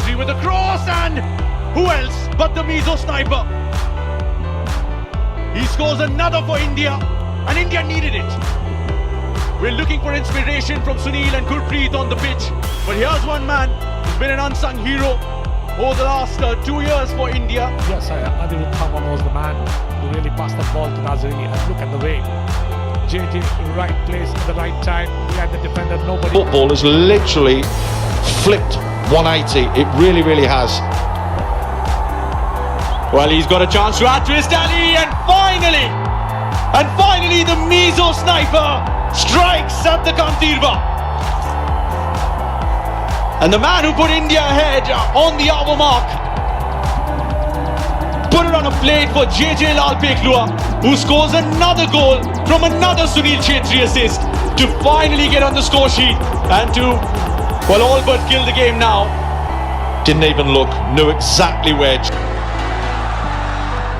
Nazri with a cross and who else but the Mizo sniper? He scores another for India and India needed it. We're looking for inspiration from Sunil and Gurpreet on the pitch. But here's one man who's been an unsung hero over the last 2 years for India. Yes, Anirudh Thaman was the man who really passed the ball to Nazri. And look at the way. JJ, right place at the right time, behind the defender, nobody. Football has literally flipped 180. It really, really has. Well, he's got a chance to add to his tally, and finally, the Mizo sniper strikes at the Kanteerava. And the man who put India ahead on the hour mark, put it on a plate for JJ Lalpekhlua, who scores another goal from another Sunil Chhetri assist to finally get on the score sheet and to, well, all but kill the game now. Didn't even look, knew exactly where.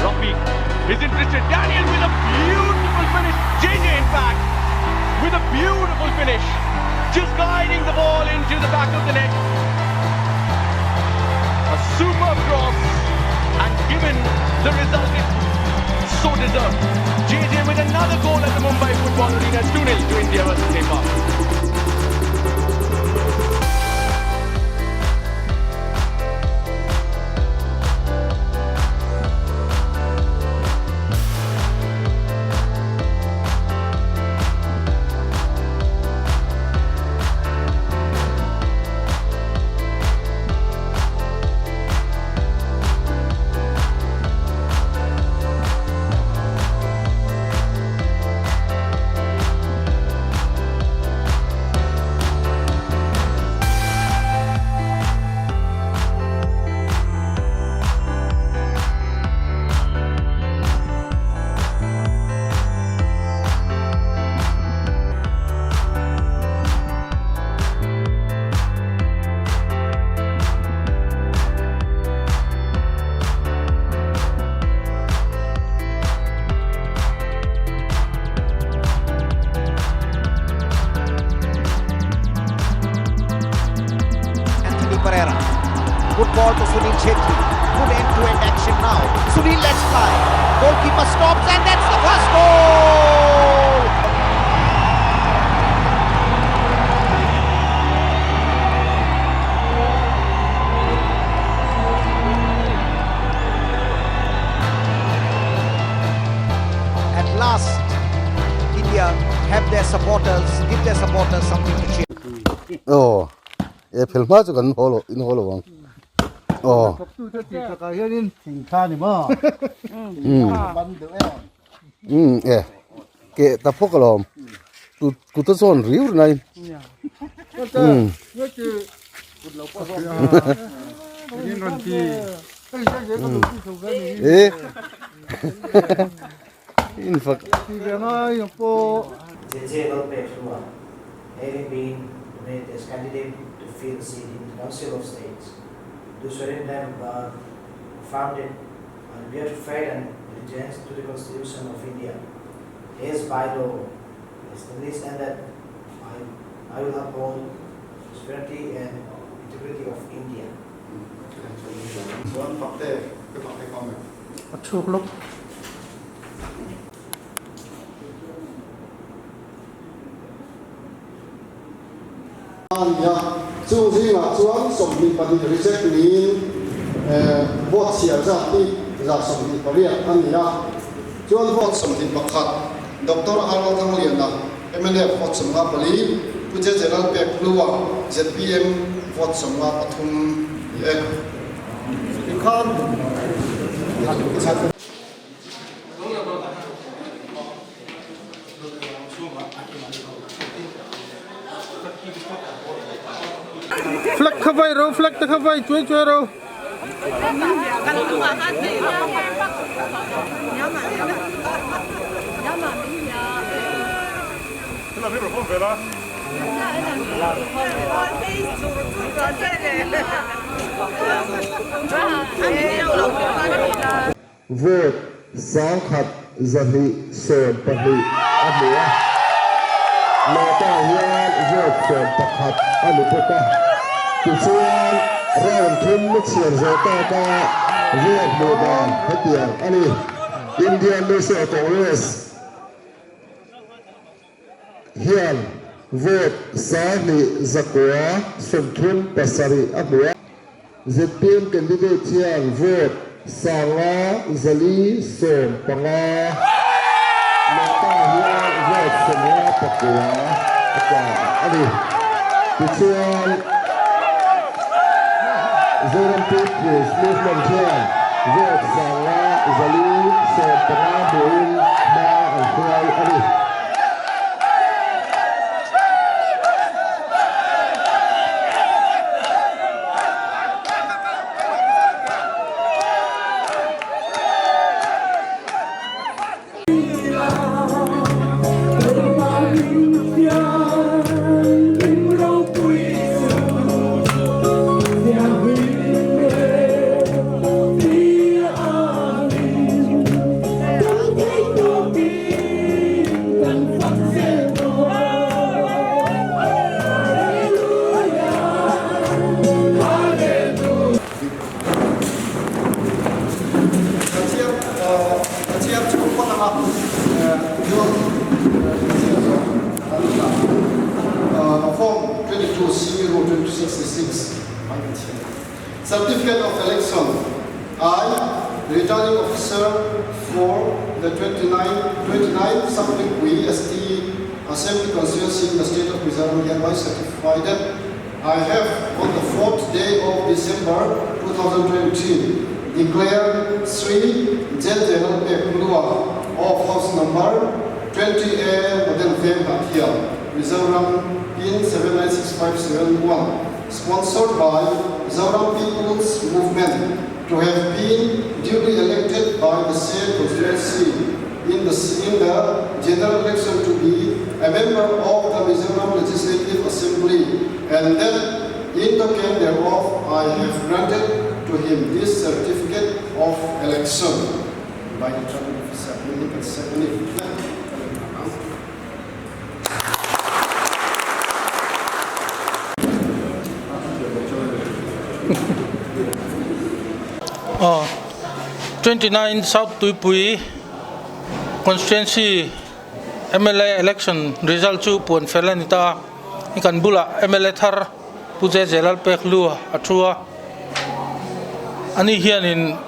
Rafiq is interested. Daniel with a beautiful finish. JJ, in fact, with a beautiful finish. Just guiding the ball into the back of the net. A superb cross, and given the result it so deserved. JJ with another goal at the Mumbai Football Arena, 2-0 to India versus Nepal. Pereira. Good ball to Sunil Chhetri. Good end-to-end action now. Sunil lets fly. Goalkeeper stops and that's the first goal! At last, India have their supporters, give their supporters something to cheer. Oh. E phel hma chu kan haw lo in haw lo ang aw. Thawktute tih takah hianin thing tha ni maw? Ban deuh em? Umm e keh ta phawk alawm kut kut a zawn riu rin ain. Umm. E in fak. JJ Lalpekhlua, having been nominated as candidate to fill the seat in the Council of States, do swear in the name of God, founded and bear faith and allegiance to the Constitution of India, as by law established, and that I will uphold the sovereignty and integrity of India. Chuan fakte ka fakte khawm e. A thuk lawk. A ni a, chung zingah chuan 22 reject niin vote chhiar zat hi 128 a ni a, chuan vote 21 Doctor Arnold Thangliana, mnf vote 54, Pu Jeje Lalpekhlua, zpm vote 53 ni e. Tikhan. Flag kha vai ro flag te kha vai chuai chuai ro. Vote 1224 a hmu a, Lata hian vote 11 a ni bawk a. Tichuan Round thum chhiar zawh tawka vote hmuh dan hetiang a ni. Indian National Congress hian vote 2937 a hmu a. Zpm candidate hian vote 5415, Nota hian vote 59 a tla a ni. Tichuan, Zoram People's Movement hian vote 5415 hmuhin hma an hruai a ni. Certificate of Election I, Returning Officer for the 29 29 Saptipui ST Assembly Constituency in the State of Mizoram hereby certify that I have on the fourth day of December 2020 declared Sri J. General Peklua of house number 20A Model Veng Hnahthial, Mizoram PIN 796571, sponsored by Zoram People's Movement to have been duly elected by the same constituency in the, in the general election to be a member of the Mizoram Legislative Assembly and that in token thereof I have granted to him this certificate of election by the traffic officer. Aw 29 South Tuipui Constituency mla election result chu puan fel a ni ta a i kan bulah mla thar Pu Jeje Lalpekhlua a thu a ani hianin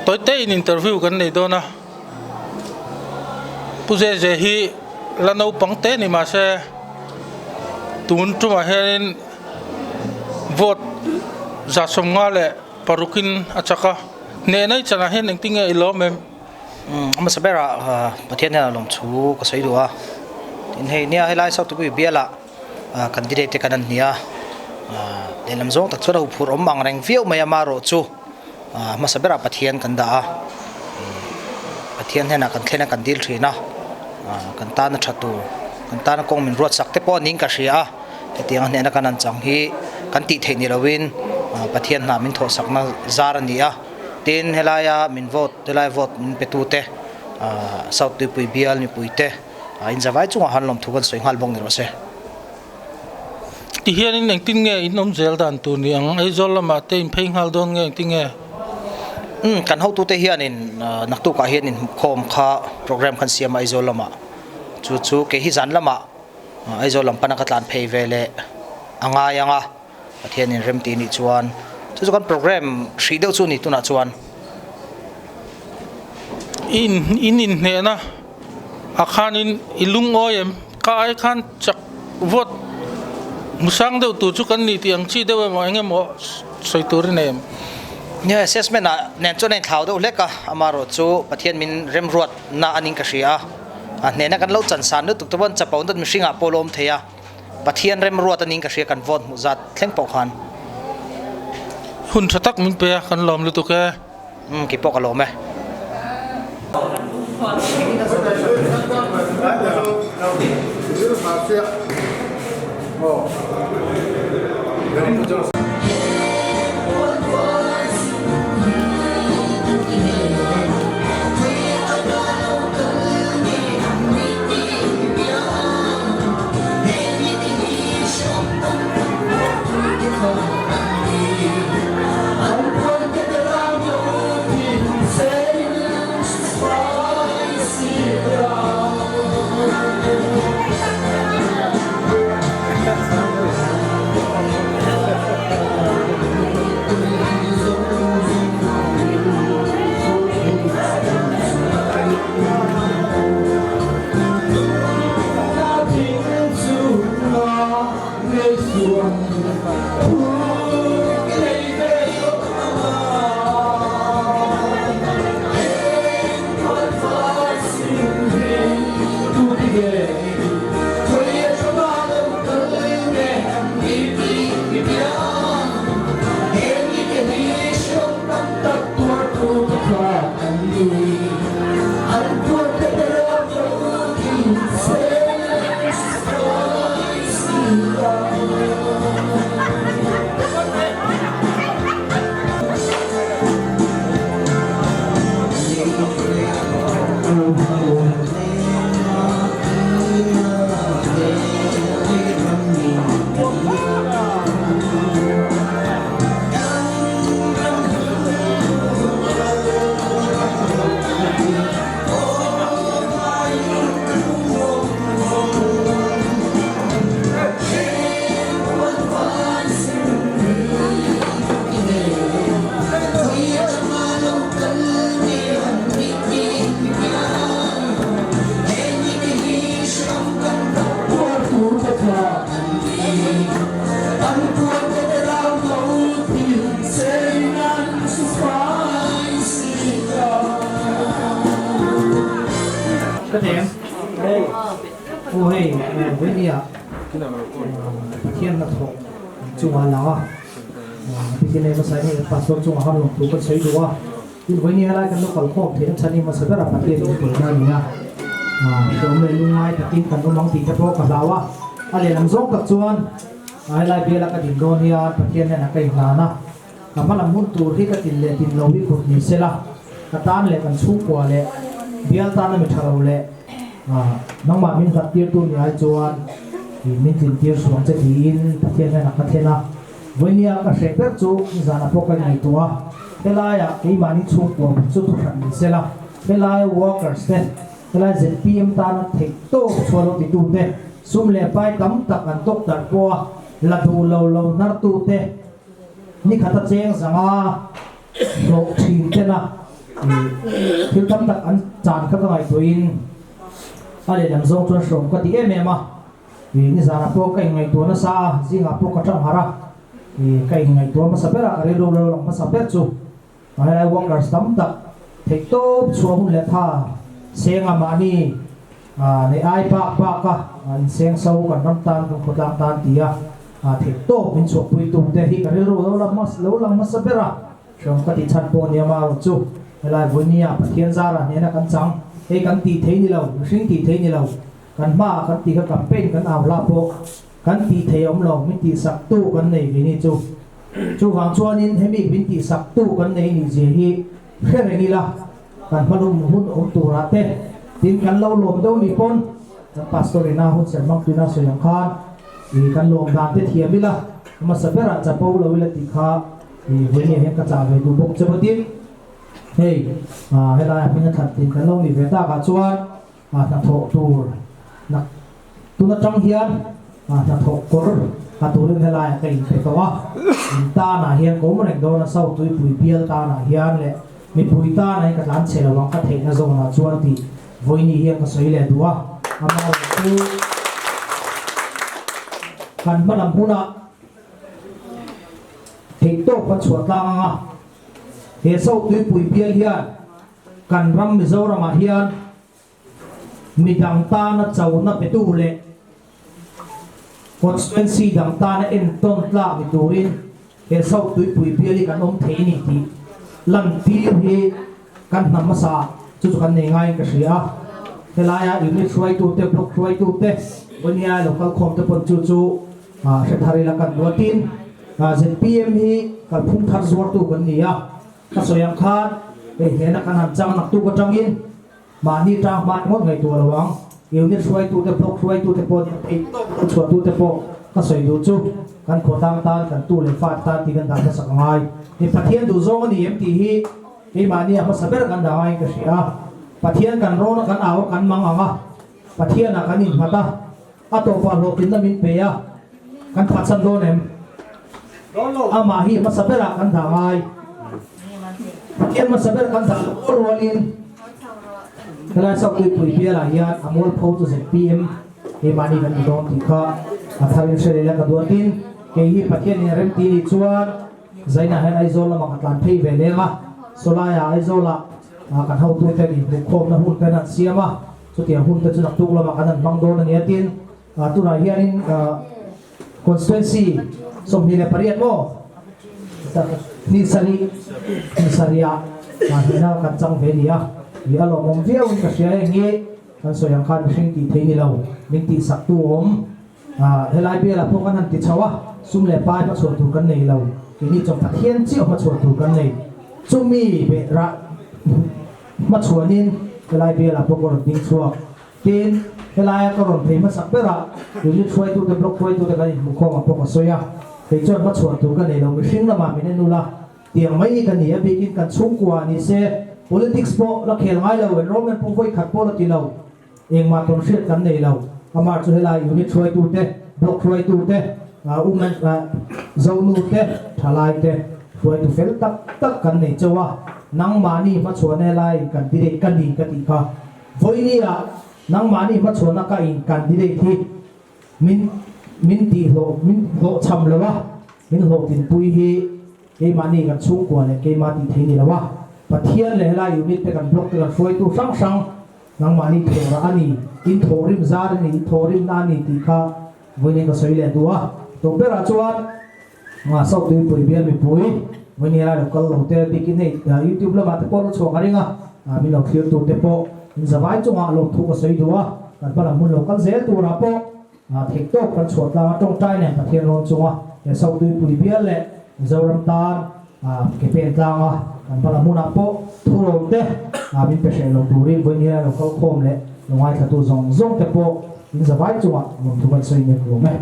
tawi te in interview kan nei dawn a Pu Jeje hi la naupang te ni mahse tun tumah hianin vote 156 in a chak a hnehna i chanah hian engtin nge i lawm em? Hmasa berah Pathian hian a lawm thu ka sawi duh a tin hei nia helai South Tuipui bialah candidate te kan an hnia lehlam zawng tak chuan a huphurh awm ang reng viau mai a amaherawh chu hmasa berah Pathian kan dah a Pathian hnenah kan thlen a kan dil thin a kan tana tha tur kan tana kawng min ruat sak te pawh niin ka hria a hetiang a hnehna kan han chang hi kan tih theih ni lovin Pathian hna min thawh sakna zar a ni a. Tin, helaia min vote, helai vote min petute South Tuipui bial mipuite inzavai chungah han lawmthu kan sawi nghal bawk ni rawh se. Tihianin engtin nge in awm zel dan tur ni ang? Aizawl lamah te in phei nghal dawn nge engtin nge? Umm, kan hotute hianin naktukah hian inhmuhkhawm kha program khan siam a Aizawl lamah. Chu chu kei hi zan lamah Aizawl lam pana ka tlan phei ve leh a ngai ang a. Pathianin rem tih nih chuan chu chu kan program hrih deuh chu a ni tunah chuan. In in inhnehna ah khanin i lungawi em? Ka ai khan chak vote hmusang deuh tur chu kan ni tih ang chi deuh emaw eng emaw sawi tur i nei em? Nia assessment ah nen chuan a inthlau deuh hlek a, amaherawh chu Pathian min remruatna a ning ka hria a, a hnehna kan lo chansan lutuk te pawn chapo dawt mihring ah pawh a lo awm thei a. Pathian remruat a niin ka hria kan vote hmuh zat thleng pawh khan. Hun tha tak min pe a, kan lawm lutuk e. Umm kei pawh ka lawm e. Ka nem aw hei Vainia Pathian hnathawh chungah a lang a, Pathian leh hmasa in hei pastor chungah khan lawmthu kan sawi duh a. Tin vawiin helai kan lo kal khawm theih a chhan hi hmasa berah Pathian in pawlna a ni a, hreawm leh lungngai takin kan awm ang tih te pawh ka hlau a, a lehlam zawng tak chuan helai biala ka din dawn hian Pathian hnenah ka inhlan a, ka hmalam hun tur hi ka tin leh tin lo hi kut ni sela, ka tan leh kan chhungkua leh bial tana mi tha lo leh nangmah min hlat tirtu ni ai chuan min tlin tir suang che tiin Pathian hnenah ka thlen a. Vawinia ka hreh ber chu nizanah pawh ka inngaihtuah a, helaiah keimahni chhungkua bul chu thuhran ni sela, helaia workers te, helai zpm tana theih tawp chhuah lo titu te, sum leh pai tam tak an tawk darh pawh a, la duh lo lo hnartu te, nikhata cheng zanga hlawh thin tena thil tam tak an chan kha ka ngaihtuahin a lehlam zawng chuan hrawm ka ti em em a. Ih, nizanah pawh ka inngaihtuah nasa a, zingah pawh ka tang harh a. Ih, ka inngaihtuah hmasa ber a, ka rilru lo lang hmasa ber chu helai workers tam tak theih tawp chhuah hun leh tha senga mahni ah nei ai bak bak a inseng so kan ram tan kan khawtlang tan ti a theih tawp min chhuahpui tu te hi ka rilru lo lang lo lang hmasa ber a. Hreawm ka tih chhan pawh nia marawh chu helai Vuinia Pathian zara hnena kan chang hei kan tih thei ni lo, mihring tih thei ni lo. Kan hmaah kan tih kha campaign kan au hla pawh kan tih thei awm lo, min tihsak tu kan nei ve ni chu. Chuvang chuanin hemi min tihsak tu kan nei nih zia hi hre reng ila, kan hmalum hun awm turah te tin kan lo lawm deuh ni pawn kan pastor ina hun serh hmang tuina sawi ang khan ih kan lawm dan te thiam ila, hmasa berah chapo lo ila tih kha ih vawiin hian ka chah ve duh bawk che bawtin hei helaiah hming a thlan tin kan lo nih ve takah chuan Hnathawh tur nak tun atang hian hnathawh kawr ha turin helaiah ka inpe tawh a, in tanah hian ka awm reng dawn a, South Tuipui bial tanah hian leh mipui tanah hian ka tlan chhe lo ang ka theihna zawnah chuan tih vawiini hian ka sawi leh duh a, amaherawhchu kan hmalam hunah theihtawp kan chhuah tlang ang a, he South Tuipui bial hian Kan ram Mizoramah hian midang tana chona petu leh constituency dang tana entawn tlak ni turin he South Tuipui bial hi kan awm thei a ni tih lantir hi kan hnam hmasa chu chu kan nei ngaiin ka hria a. Helaia unit hruaitute, block hruaitute, Vawnia local khawmte pawn chu chu hre thar ila kan duatin zpm hi kalphung thar zuartu kan ni a. Ka sawi ang khan hei hnena kan han chang naktuk atangin mahni tang hman ngawt ngaihtuah lo ang. Unit hruaitute, block hruaitute pawh nia theih tawp lo chhuahtute pawh ka sawi duh chu kan khawtlang tan, kan tu leh fate tan tih kan dah hmasak a ngai. Hei Pathian duhzawng a ni em tih hi keimahni a hmasa ber kan dah ngaiin ka hria a. Pathian kan rawn a, kan au a, kan mang ang a, Pathianah kan innghat a, a tawpah hlawhtlinna min pe a, kan phatsan dawn em? Amah hi hmasa berah kan dah ngai. Pathian hmasa ber kan dah loh rual rualin helai South Tuipui bialah hian a mualpho chu zpm keimahni kan ni dawn tih kha. A tharin hre leh la ka duh a tin, kei hi Pathianin remti nih chuan Zainah hian Aizawl lamah ka tlan phei ve leng a, sawlaiah Aizawlah kan hotute nih hmuhkhawmna hun te an han siam a, chutiang hun te chu naktuk lamah kan han hmang dawn a ni a tin, tunah hianin constituency 28 maw hnih sarih hnih sarihah hnehna kan chang ve a ni a, ih a lawmawm viauin ka hria heng hi kan sawi ang khan mihring tih thei ni lo min tihsaktu awm. Helai bialah pawh kan han ti chho a, sum leh pai hmachhuah tur kan nei lo, keini chuan Pathian chiah hmachhuah tur kan nei. Chumi beh rah hmachhuanin helai bialah pawh ka rawn ding chhuak. Tin, helaia ka rawn phei hmasak berah unit hruaitute, block hruaitute kan inhmuhkhawmah pawh ka sawi a, kei chuan hmachhuah tur ka nei lo, mihring lamah min en ula, tiang mai hi ka ni a, bikin kan chhungkua ni se, politics pawh la khel ngai lo, enrollment pawh vawi khat pawh la ti lo. Engmah tawn hriat kan nei lo. Amah chu helai unit hruaitute, block hruaitute, women zonute, thalaite hruaitu fel tak tak kan nei chauh a. Nangmahni hmachhuahna helai in candidate ka ni ka tih kha. Vawinia nangmahni hmachhuahna ka in candidate hi min min tihhlawh min hlawhchham lo a, min hlawhtlinpui hi Keimahni kan chhungkua leh keimah tih thei ni lo a, Pathian leh helai unit te kan block te kan hruaitu hrang hrang nangmahni thawhrah a ni, in thawhrim zar a ni, in thawhrimna a ni tih kha vawiin ka sawi leh duh a. Tawp berah chuan nga South Tuipui bial mipui vawiin helai lo kal lo te bikin hei YouTube lamah te pawh lo chhuak a ring a, min lo thlir tur te pawh in zavai chungah lawmthu ka sawi duh a, kan hmalam hun lo kal zel turah pawh Theih tawk kan chhuah tlang a, tawngtai nen Pathian rawn chunga he Sautuipui bial leh Mizoram tan ke pen tlanga kan hma lam hunah pawh thurawn te min pe hreh lo turin vawiin hian lo kal khawm leh lo ngaithlatu zawng zawng te pawh in zavai chungah lawmthu kan sawi nek lawm e.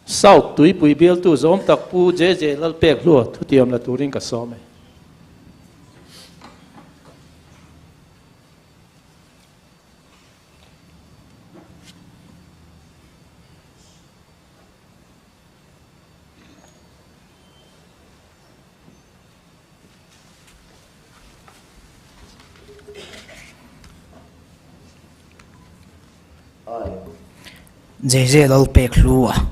South Tuipui bialtu zawm tak Pu JJ Lalpek hlua thutiam la turin ka sawm e. JJ Lalpekhlua,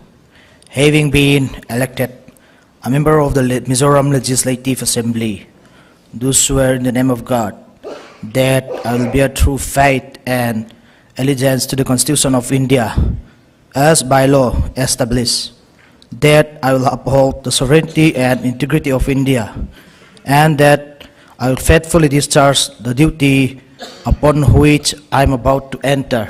having been elected a member of the Mizoram Legislative Assembly, do swear in the name of God that I will bear true faith and allegiance to the Constitution of India as by law established, that I will uphold the sovereignty and integrity of India, and that I will faithfully discharge the duty upon which I am about to enter.